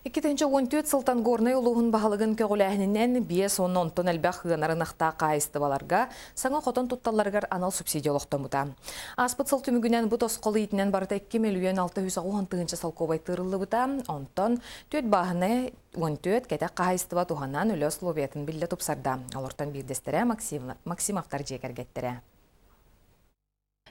2014 сылтан Горнай улууһун баһылыгын көҕүлээһининэн 50 онтон элбэх ыанар ынахтаах хаһаайыстыбаларга саҥа хотон тутталларыгар анал субсидия олохтоммута. Ааспыт сыл түмүгүнэн бу тосхол иитинэн барыта 2 мөлүйүөн 680 тыһыынча солкуобай тыырыллыбыта. Онтон 4 бааһынай 14 кэтэх хаһаайыстыба туһанан үлэ условиятын биллэ тупсарда. Олортон биирдэстэрэ Максимовтар дьиэ кэргэттэрэ.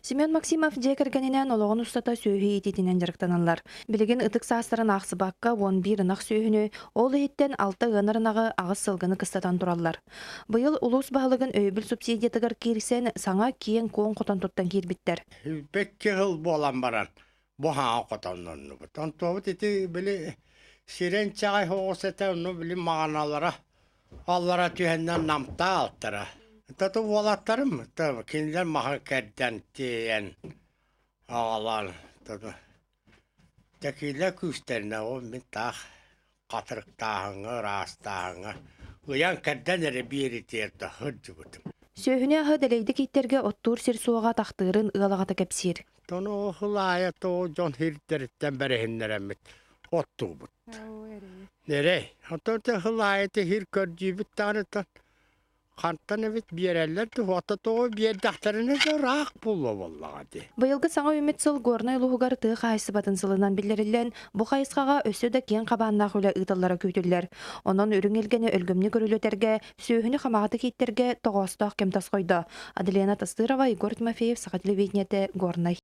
Семен Максимов дьиэ кэргэнинээн олоҕун устата сүөһү иитиитинэн дьарыктаналлар. Билигин ытык саастарын аахсыбакка 11 ынах сүөһүнү, ол иһиттэн алта ыанар ынаҕы, аҕыс сылгыны кыстатан тураллар. Быйыл улуус баһылыгын өйөбүл субсидиятыгар киирсэн, саҥа киэҥ-куоҥ хотон туттан киирбиттэр. Бэккэ сыл буолан баран бу хаҥа хотонноннубут. Онтуобут ити били сирэн чаҕай соҕус этэ, ону били маҕаналара аллара түһэннэр намтаа алтара. Тату уолаттарым кинилэр маһы кэрдэн тиэйэн аҕалан тэкиилэ күүстэринэ ол мин таах хатырыктааһыҥҥа, ыраастааһыҥҥа ыйан кэрдэн эрэ биэритиэр да сылдьыбытым. Сүөһүнү аһы дэлэйдик ииттэргэ оттуур сир суоҕа тахтыырын ыал аҕата кэпсиир. Тону ылаайа тоҕо дьон сирдэриттэн бэриһиннэрэммит оттуубут. Эрэй. Оттон ылаайа сир көрдүүбүт даҕаны хантан эбит биэрэллэр туһуота тоҕо биэрдэхтэринэ да ыраах буолуо буоллаҕа дии. Быйылгы саҥа үүммүт сыл Горнай улууһугар тыа хаһаайыстыбатын сылынан биллэриллэн, бу хайысхаҕа өссө да киэҥ хабааннаах үлэ ыытыллара күүтүллэр. Онон үрүҥ илгэни өлгөмнүк өрүлүтэргэ, сүөһүнү хамаҕатык ииттэргэ тоҕоостоох кэм тосхойдо. Аделина Тастырова, Егор Тимофеев, Саха телевидениетэ, Горнай.